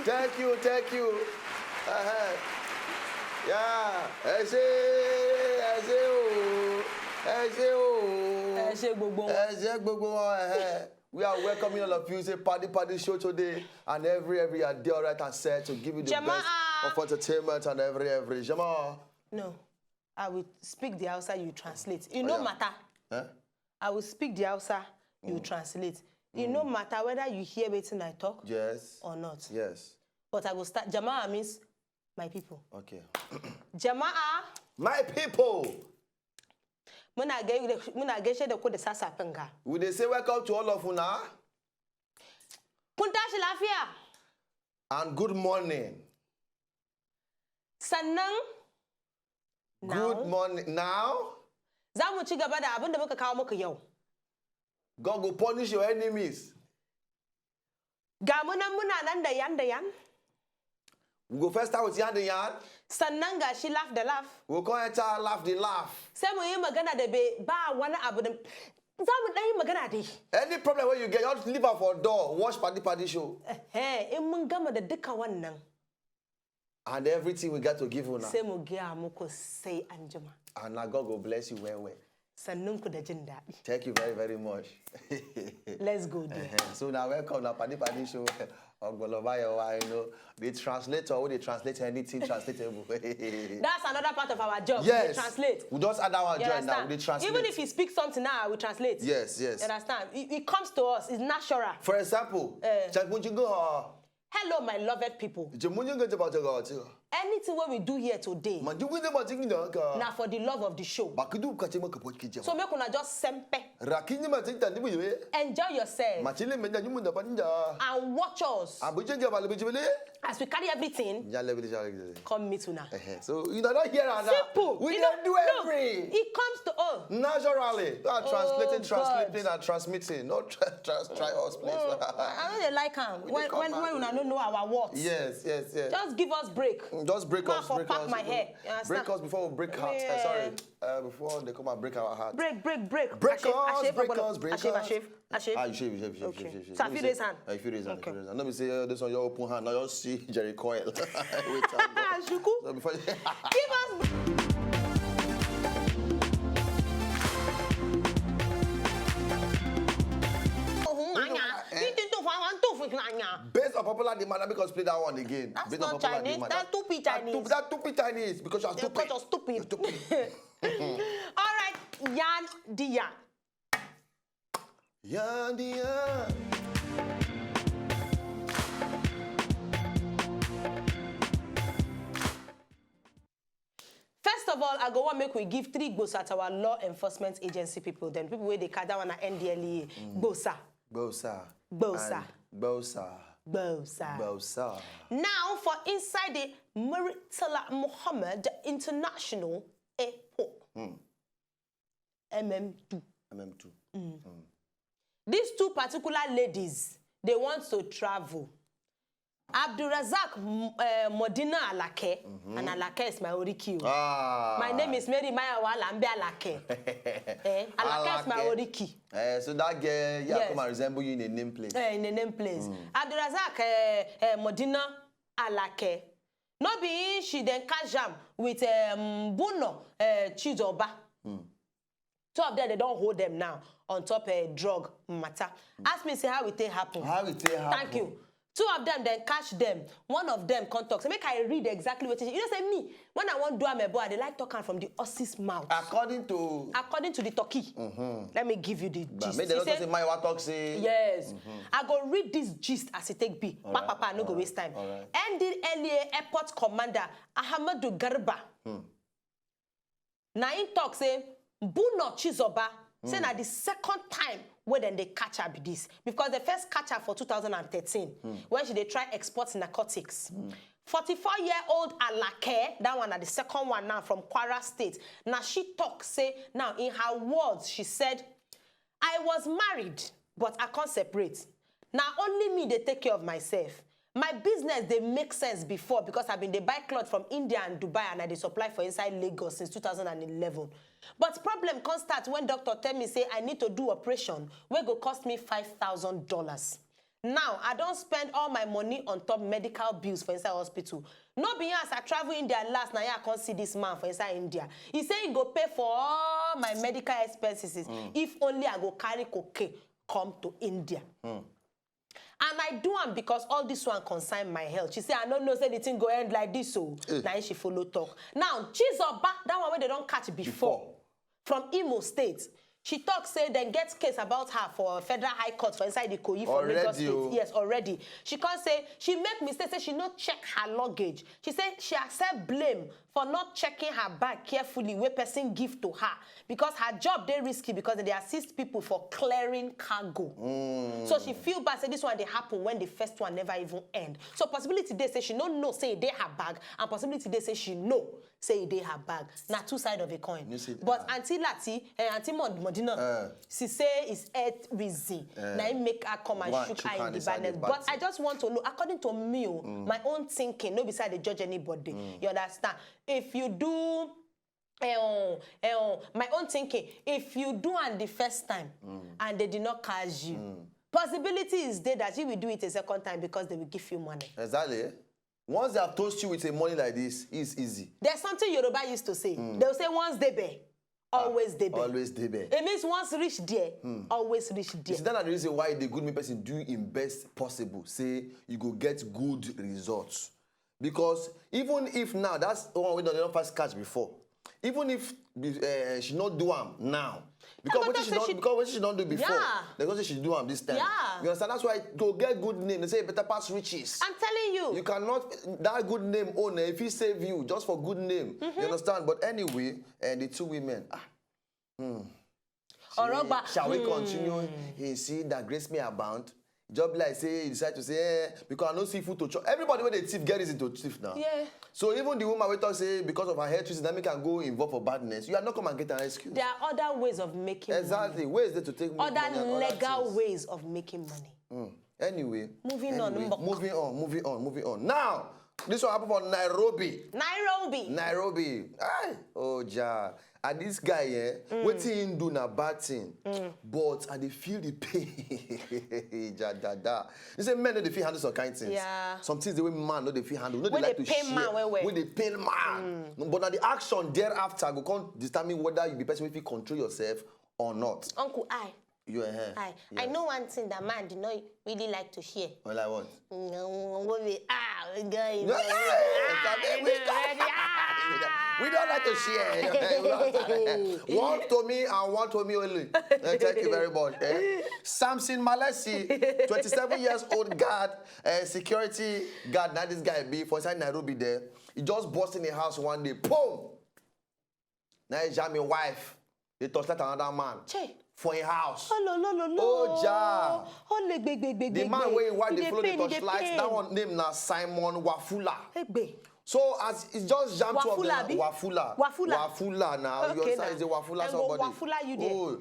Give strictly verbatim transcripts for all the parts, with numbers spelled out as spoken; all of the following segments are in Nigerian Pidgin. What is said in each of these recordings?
Thank you, thank you. Uh-huh. Yeah. Ẹ ṣé, ẹ ṣé o, ẹ ṣé o. Ẹ ṣé gbogbo wọn. Ẹ ṣé gbogbo wọn. Uh-huh. We are welcoming all of you. It's a party party show today, and every every are there right and set to give you the best Jama'a. Of entertainment and every every. Jama'a. No, I will speak the Hausa, you translate. It no Yeah. matter. Eh? I will speak the Hausa, you translate. It no matter whether you hear wetin I talk Yes. Or not. Yes. But I will start. Jama'a means my people. Okay. Jama'a, My people, muna gai-, muna gaishe da ku da sassafen ga. We dey say welcome to all of una Kun tashi lafiya? And good morning. Sannan Good morning. Now, Za mu ci gaba da abin da muka kawo muku yau. God go punish your enemies. Ga mu nan muna nan da yan da yan. We go first start with yan da yan. Sannan ga shi laugh da laugh. We go come enter laugh the laugh. Sai mu yi magana da bai ba wani abu da za mu ɗan yi magana dai. Any problem wey you get, just leave am for door. Watch Paddy Paddy show. Eh, in mun gama da duka wannan. And everything we got to give una. Sai mu gaya muku sai an jima. And na God go bless you well well. Sannunku da jin daɗi. Thank you very very much. Let's go there. Uh-huh. So now welcome na Paddy Paddy show. Ogbolobayo, you know, the translator, who they translate anything translatable. That's another part of our job. Yes. We translate. We just add our You join now. understand? We dey translate. Even if he speaks something now, we translate. Yes, yes. You understand? It, it comes to us. It's natural. For example, Eh. Chakmunjingo, Hello, my loved people. Jamunjingo Jabatagati. Anything what we do here today, Manjingo Matinga. na for the love of the show. Bakidu Kachima Kapochki. So make una just sempe. Rakini Matinta Nibu. Enjoy yourself Machile Menda Yumunda Panja. And watch us. Abuja Jabali Bijibili. As we carry everything, Yale Bijibili. Come meet una. So you don't hear that. Simple. We You don't know, do look, every. It comes to us. Naturally, we are translating, Oh, God. Translating, and transmitting. Not try, try, try us, please. Mm, I don't dey like am. We When dey come when back. When una no know our worth. Yes, yes, yes. Just give us break. Just break Ma us, for break pack us, my hair. You understand? Break us before we break hearts. Uh, Yeah. sorry, uh, before they come and break our hearts. Break, break, break. Break I shave, us, I shave, break Ogbolo. us, break I shave, us. I shave, I shave. Ah, you shave, you shave, you shave, Okay. you shave, you shave. So I Let fit me raise say- hand? Ah, you fit raise hand, you Okay. fit raise hand. Let me say uh, this one, your open hand. Now you see Jerry Coyle. Wait, thank God. Shuku. So before Give us. Based on popular demand, I make us play that one again. That's Based not on popular Chinese. Demand. That's stupid That Chinese. Stupid, that stupid Chinese because you're They stupid. call us stupid. You're stupid. All right, yan dia. Yeah, yeah. First of all, I go want make we give three gbosa to our law enforcement agency people. Then people where they carry that one at N D L E A. Gbosa. Bosa. Bosa. And Bosa. Gbosa. Bosa. Now for inside the Murtala Muhammad International Airport. M M two. M M two. These two particular ladies, they want to travel. Abdulrazak uh, Modina Alake, and Alake is my oriki. Ah. My name is Mary Mayawa Lambe Alake. Eh, Alake is my Alake. Oriki. Eh, so that girl, yeah, Yes. Come and resemble you in a name place. Eh, in the name place. Abdulrazak uh, uh, Modina Alake. No be him she then catch am with um, Buno uh, Chizoba. Two of them, they don't hold them now on top a drug matter. Ask me, say how it take happen. How it take happen? Thank you. Two of them then catch them. One of them come talk. So make I read exactly what you know. Say me when I want do am, boy, I dey like talk am from the horse's mouth. According to According to the turkey, let me give you the But gist. make they He not say, say my talk say. Yes. I go read this gist as it take be. Alright, Papa, no go alright, waste time. Alright. N D L E A Airport Commander Ahmadu Garba. Na him talk say Buno Chizoba say na the second time wey dem dey catch her be this, because the first catch her for two thousand and thirteen when she dey try export narcotics. Forty-four year old Alake, that one na the second one now from Kwara State. Na she talk say now in her words she said, I was married but I can't separate. Na only me dey take care of myself. My business dey make sense before because I been dey buy cloth from India and Dubai and I dey supply for inside Lagos since two thousand and eleven. But problem come start when doctor tell me say I need to do operation wey go cost me five thousand dollars. Now I don spend all my money on top medical bills for inside hospital. No be here as I travel India last, na here I come see this man for inside India. He say he go pay for all my medical expenses if only I go carry cocaine come to India. And I do am because all this one concern my health. She say I no know say the thing go end like this o. Na him she follow talk. Now Chizoba, that one wey they don catch before, from Imo State, she talk say dem get case about her for Federal High Court for inside Ikoyi for Lagos State. Yes, already. She come say she make mistake, say she no check her luggage. She say she accept blame for not checking her bag carefully wey person give to her, because her job dey risky because dem dey assist people for clearing cargo. So she feel bad say this one dey happen when the first one never even end. So possibility dey say she no know say e dey her bag, and possibility dey say she know say e dey her bag. Na two side of a coin. But Auntie Lati, eh, Auntie Mod Modina, she say it's health reason. Na im make her come and shook her in the back neck. But I just want to know, according to me o, my own thinking, no be say I dey judge anybody. You understand? If you do, eh, oh, eh, oh, my own thinking, if you do am the first time and they did not catch you, possibility is there that you will do it a second time because they will give you money. Exactly. Once they have toasted you with a money like this, it's easy. There's something Yoruba used to say. They will say, "Once dey bẹ̀, always dey bẹ̀." Always dey bẹ̀. It means once reach there, always reach there. Is that the reason why the good make person do im best possible? Say you go get good results. Because even if now, that's the one wey dem don first catch before. Even if uh, she no do am now, because wetin she don because wetin she don do before, yeah, dem go say she do am this time. Yeah. You understand? That's why to get good name, they say better pass riches. I'm telling you. You cannot, that good name own, eh, if he save you just for good name. Mm-hmm. You understand? But anyway, and the two women, ah, hmm. Shall we continue? He see that grace me abound. Just be like say you decide to say, eh, because I no see food to chop. Everybody wey dey thief get reason to thief now. Yeah. So even the woman wey talk say because of her health reason that make am go involve for badness, you are not come and get an excuse. There are other ways of making exactly money. Ways there to take money. Other legal ways of making money. Mm. Anyway, moving anyway, on, moving on, moving on, moving on. Now, this one happen for Nairobi. Nairobi. Nairobi. Ay, oh, ja. And this guy, eh, mm, wetin him do na bad thing. Mm. But I dey feel the pain. Ja, ja, ja. You say men no dey fit handle some kind things. Yeah. Some things the way man no dey fit handle. No dey like to share. Wey dey pain man well well. Wey dey pain man. Mm. But na the action thereafter go come determine whether you be person wey fit control yourself or not. Uncle, I You uh, I, yes. I know one thing that man did not really like to hear. Well, I want. Ngobe, ah, guy. No, ah, we, don't, we don't like to share. One to me and one to me only. Eh, thank you very much. Eh? Samson Malesi, twenty-seven years old guard, uh, security guard. Now this guy be for inside Nairobi there. He just burst in the house one day. Boom! Now he jam his wife. They torchlight another man. Che. For a house. Oh, lo, lo, lo, lo. Oh, ja. Oh, le, gbe, gbe, gbe, the man where he wife they follow the torchlight. That one name now Simon Wafula. Egbe. So as it's just jam to Wafula, Wafula. Wafula. Wafula now. Okay, you understand? It's a Wafula somebody. Wafula you there. Oh,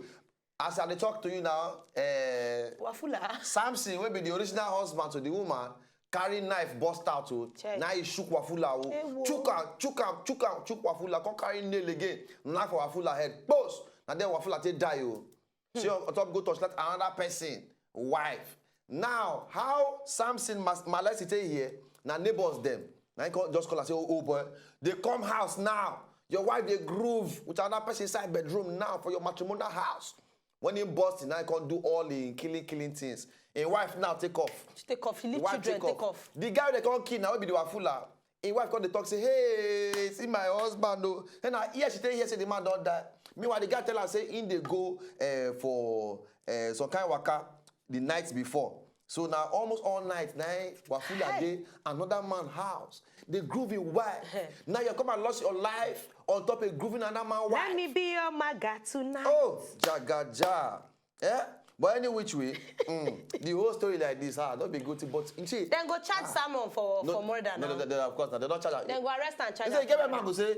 as I talk to you now, uh, Wafula. Samson will be the original husband to the woman. Carry knife burst out o. Now he shook Wafula o. Chook am, chook am, chook am, chook Wafula. Come carry nail again. Knife for Wafula head. Boss. Now then Wafula take die o. See on top go torchlight another person wife. Now how Samson Malesi take here? Now neighbors them. Now he just call and say, oh, oh boy, they come house now. Your wife they groove with another person inside bedroom now for your matrimonial house. When he burst, he now come do all the killing, killing things. His wife now take off. She take off. He leave children, take off. The guy they come kill now, be the Wafula. His wife come dey talk say, hey, see my husband o. Then I hear she tell hear say the man don die. Meanwhile, the guy tell her say he dey go uh, for uh, some kind of waka the night before. So now almost all night now Wafula dey another man house. They grooving wild. Now you come and lost your life on top of grooving another man wife. Let me be your maga tonight. Oh, jaga ja. Eh? But any which way, mm, the whole story like this, ah, don't be guilty. But you see, then go charge ah, someone for no, for murder. No, no, no, no, of course not. They don't charge. Then go arrest and charge. They say, get man go say,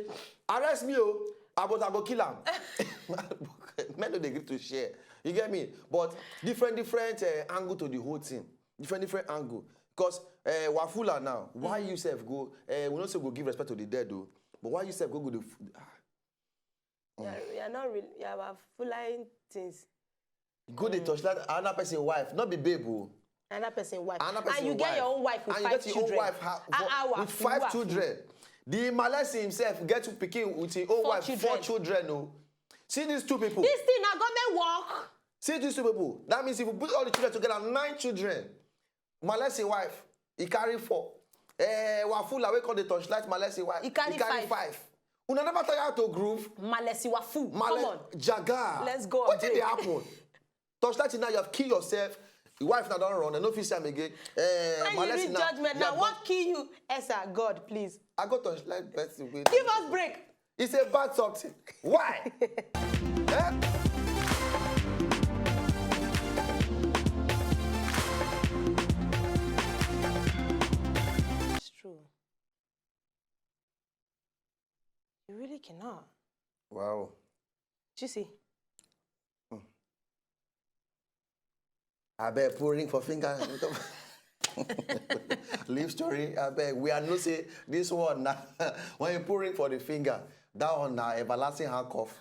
arrest me, oh, I but I go kill him. Men no dey gree to share. You get me? But different, different uh, angle to the whole thing. Different, different angle. Because uh, Wafula now, why mm. you sef go? Uh, we no say go give respect to the dead though. But why you sef go go the? Ah. Mm. You are not real. You are flying things. Go dey torchlight another person wife, not be babe o. Another person wife. Another person And you get wife. your own wife with And five you get your children. Own wife ha- Ah, ah, with five wife. Children. The Malesi himself get to pikin with his own Four wife, four children. Children. No, see these two people. This thing na government work. See these two people. That means if you put all the children together, nine children. Malesi wife, he carry four. Eh, Wafula, we call the torchlight, Malesi wife. He carry he carry five. Five. Una never tire to groove. Malesi wafu. Male- Come on. Jaga. Let's go on What did break. They happen? Torchlight, now you have killed yourself. Your wife now don't run. They no fit see am again. Eh, When you Malesi reach now, judgment you now, have what done- kill you? Esa, God, please. I got torchlight person. Wait. Give us break. It's a bad something. Why? Eh? It's true. You really cannot. Wow. Do you see? I beg, put ring for finger. Leave story. I beg. We are no say this one now. When you put ring for the finger, that one now everlasting handcuff.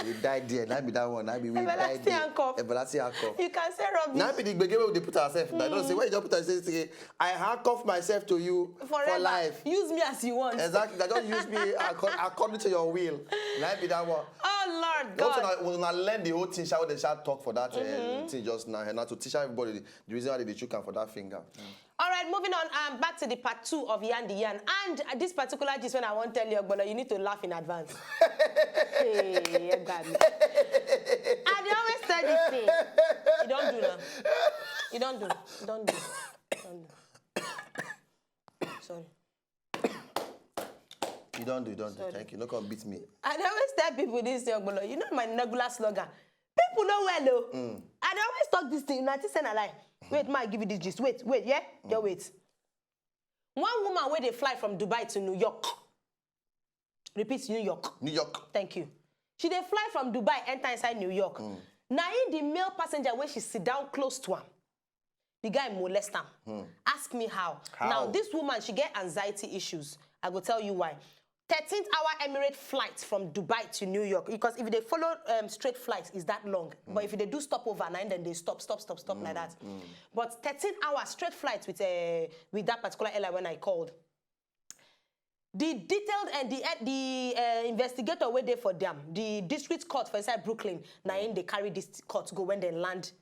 We die there. That be that one. That be we die Everlasting there. Handcuff. Everlasting handcuff. You can say rubbish. Now be the gbege wey we dey put ourselves. I don't say when you don't put ourselves. Say, I handcuff myself to you Forever. For life. Use me as you want. Exactly. That don't use me acco- according to your will. Now be that one. Oh Lord Also, God. Now, when I learn the whole thing, how they shall talk for that uh, thing just now, and now to teach everybody the, the reason why they dey chook am for that finger. All right, moving on. Um, back to the part two of Yan the Yan. And uh, this particular gist when I won't tell you, but you need to laugh in advance. Hey, you got me. I dey always tell this thing. You don't do now. You don't do. You don't do. You don't do. Sorry. You don't do, you don't do. Thank you. No come beat me. I dey always tell people this thing, but you know my regular slogan. People know well, though. I dey always talk this thing. Una think say na lie. Wait, ma, I give you this gist. Wait, wait, yeah? Just wait. One woman wey dey fly from Dubai to New York. Repeat, New York. New York. Thank you. She dey fly from Dubai, enter inside New York. Na him the male passenger wey she sit down close to am. The guy molest am. Ask me how. How? Now, this woman, she get anxiety issues. I go tell you why. Thirteenth hour Emirates flight from Dubai to New York. Because if they follow um, straight flights, it's that long. But if they do stopover, na then they stop, stop, stop, stop like that. But thirteen hours straight flight with uh, with that particular airline when I called. The detailed and the the uh, investigator wey dey for them, the district court for inside Brooklyn, na him dey carry this court go when they land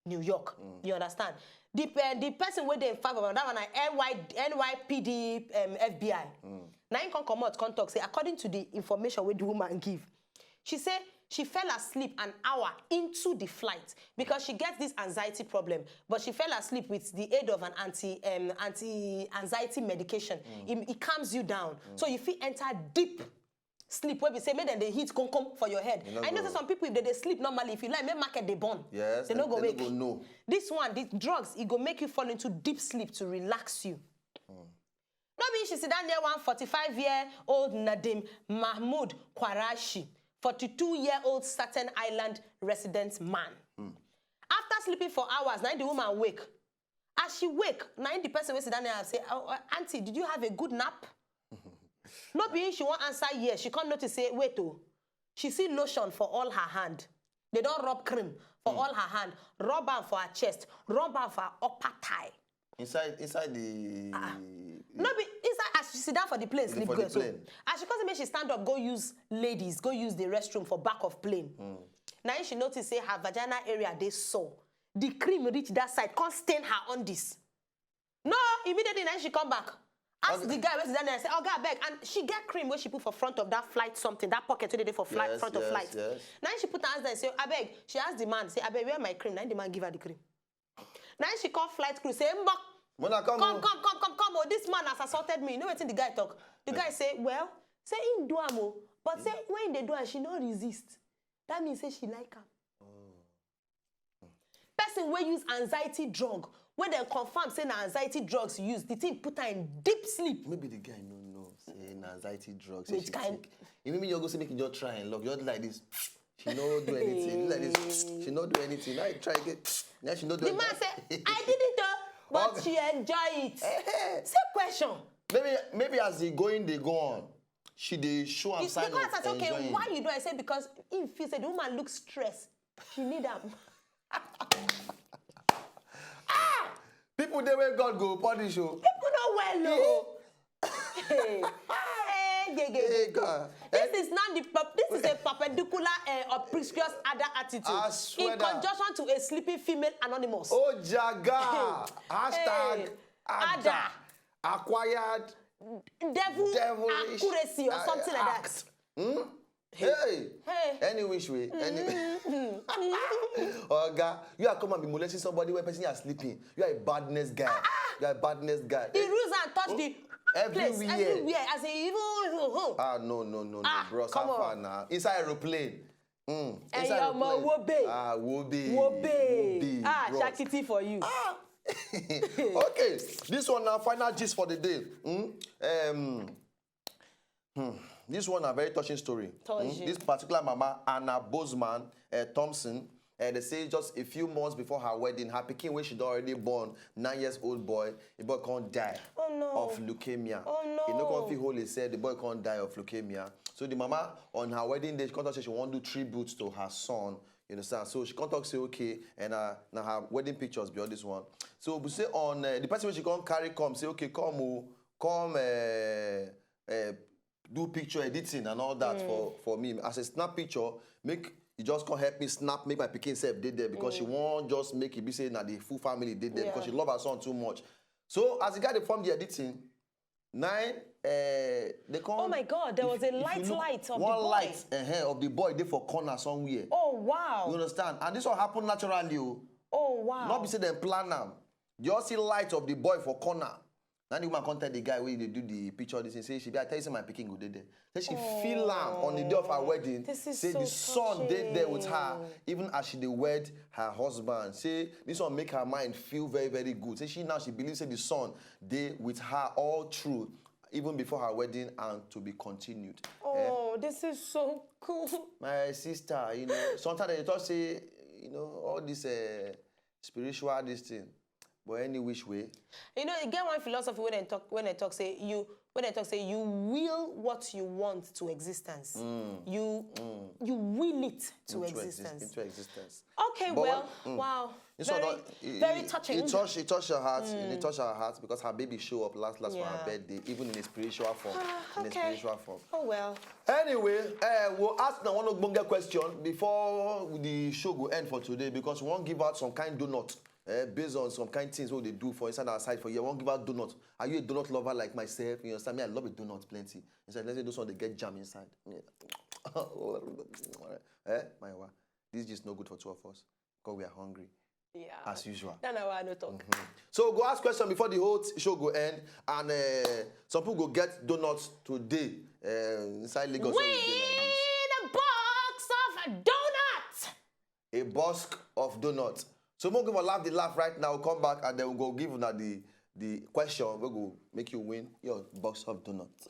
New York. You understand? The uh, the person wey dey in favor of that one na N Y, N Y P D um, F B I. Na him come comot come talk say according to the information wey the woman give, she say she fell asleep an hour into the flight because she gets this anxiety problem, but she fell asleep with the aid of an anti um, anti anxiety medication. It, it calms you down, so you fit enter deep sleep wey be say make dem dey hit come come for your head. no I know go- say some people, if they dey sleep normally, if you like, make market dey burn. Yes, They no they- go they no wake. go know. This one, the drugs, e go make you fall into deep sleep to relax you. No be she sit down near one forty-five year old Nadim Mahmoud Kwarashi, forty-two year old Staten Island resident man. After sleeping for hours, na the woman wake. As she wake, na him the person wey sit down near am say, "Oh, uh, auntie, did you have a good nap?" No be him she wan answer yes. She come notice say, wait, oh, she see lotion for all her hand. They don rub cream for all her hand, rub am for her chest, rub am for her upper thigh. Inside, inside the. No be inside, as she sit down for the plane, sleep For go the so. plane. As she come say make she stand up, go use ladies, go use the restroom for back of plane. Na him she notice say her vagina area dey sore. The cream reach that side, come stain her undies. No, immediately na him she come back. Ask Okay. The guy wey sit down there, say, "Oga, abeg." And she get cream wey she put for front of that flight something, that pocket wey dey for flight, Yes, front of yes, flight. Yes. Na him she put her hands there, say, "Abeg." She ask the man, say, "Abeg, where my cream?" Na him the man give her the cream. Na him she call flight crew, say, "Mbok, When I come, come, home, come, come, come, come, oh, this man has assaulted me." You know wetin the guy talk? The guy say, "Well, say him do am, oh, but say when they do am, she no resist. That means say she like am." Person wey use anxiety drug, wey dem confirm say na anxiety drugs use, the thing put her in deep sleep. Maybe the guy no know say na anxiety drugs. Which She kind? Take. It maybe you go say make you just try and look. Just like this. She no do anything. Like this. She no do anything. Now you try again. Now she no do The man anything. Say, "I did it, oh, but Okay. She enjoy it." Say question. Maybe maybe as the going they go on, she dey show am It's sign because of I say, "Okay, enjoying. Why you do?" I say, "Because him feel say the woman looks stressed. She need am." People dey wey God go punish o. People no well o. Hey, hey, gege. Hey, God. This is not the perp- this is a perpendicular uh, obsequious other attitude I swear in that- conjunction to a sleeping female anonymous. Ojaga. Hashtag Hey, Ada. Ada. Acquired. Devil Devilish accuracy or uh, something like that. Act. Hmm? Hey. Hey. Any which way. Any... Oga, you are come and be molesting somebody when person is sleeping. You are a badness guy. You are a badness guy. He rules and touch the place Everywhere. everywhere as he even. Ah, no, no, no, no, Ah, bros. come How on. far now? Inside aeroplane. Mm, And inside your mama aeroplane. Wobe. Ah, Wobe. Wobe. Ah, bros. Shakiti for you. Okay, this one now final gist for the day. Hmm? Um, hmm, this one a very touching story. Hmm? Touching. This particular mama, Anna Bozeman uh, Thompson, uh, they say just a few months before her wedding, her pikin wey she don already born, nine years old boy, the boy come die Oh, no. of leukemia. Oh, no. He no come fit hold himself, the boy come die of leukemia. So the mama on her wedding day, she come talk say she wan do tribute to her son. You understand? So she come talk say okay, and uh, now her wedding pictures be all this one. So we say on uh, the person wey she come carry come say okay, come o, come. Uh, uh, do picture editing and all that for for me as a snap picture, make you just come help me snap, make my pikin sef dey there because she wan just make e be say na the full family dey there because she Yeah. love her son too much. So as the guy dey form the editing, nine uh, they come. Oh my God, there was a if you light look, light of the one boy. Light uh, of the boy dey for corner somewhere. Oh wow. You understand? And this one happen naturally o. Oh wow. Not be say dem plan am. You all see light of the boy for corner. Now the woman come tell the guy wey dey do the picture this thing say she be I tell you say my pikin go dey there. Say she feel am on the day of her wedding. This is Say so the son dey there with her touching. Even as she dey wed her husband. Say this one make her mind feel very very good. Say she now she believe say the son dey with her all through even before her wedding and to be continued. Eh? Oh, this is so cool. My sister, you know, sometimes they talk say, you know, all this uh, spiritual this thing. But any which way, You know, e get one philosophy wey dem talk when dem talk say you when dem talk say you will what you want to existence. You you will it to into existence. Exist, into existence. Okay, But well, when- mm. Wow. This Very, one, don't- it, very it- touching. It touch, it touch her heart. And it touch her heart because her baby show up last last for her Yeah. Birthday, even in a spiritual form. Ah, In a okay. Spiritual form. Oh well. Anyway, uh, we'll ask now one ogbonge question before the show go end for today because we wan give out some kind donut uh, based on some kind things wey we dey do for inside our side for here. We wan give out donut. Are you a donut lover like myself? You understand me? I love a donut plenty. Inside, let's say those one dey get jam inside. Yeah. Eh, my wa. This just no good for two of us because we are hungry Yeah. as usual. No, no, I no talk. So we go ask question before the whole t- show go end, and uh, some people go get donuts today uh, inside Lagos. Wey we dey like this. Win a box of donuts. A box of donuts. So we'll give a laugh, the laugh right now. Come back and then we'll go give una the the question. We go make you win your box of donuts.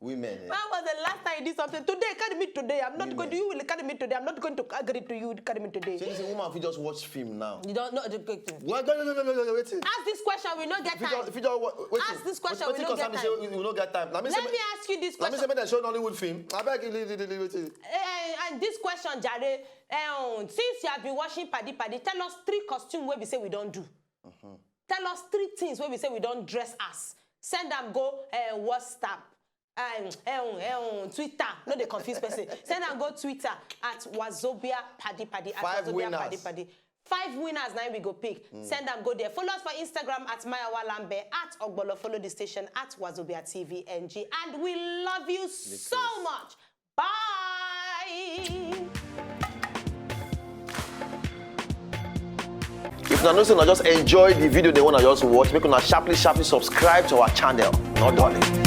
Women. Eh? When was the last time you did something? Today, carry me today. I'm not going to. Women. You will carry me today. I'm not going to agree to you carry me today. Say this woman fit just watch film now. You don't know the good thing. What? No, no, no, no, no, no, wait. Ask this question. We no get If you time. just, if you just wa- wait. Ask this question, we Wetin no get concern me say time. we we no get time. Now me say Let me ask you this Now me say question. make dem show Nollywood film. I beg you, leave, leave, leave, leave, leave. Eh, and this question, Jare, eh, since you have been watching Paddy Paddy, tell us three costume wey be say we don't do. Tell us three things wey be say we don't dress as. Send them go uh, WhatsApp, um, um, um, Twitter. No, they confuse person. Send them go Twitter at Wazobia Paddy Paddy. At Five Wazobia winners. Paddy Paddy. Five winners now we go pick. Send them go there. Follow us for Instagram at Mayawa Lambe, at Ogbolo. Follow the station at Wazobia T V N G. And we love you so much. Bye. If una know say una just enjoy the video, they wanna just watch, make una sharply, sharply subscribe to our channel. No darling.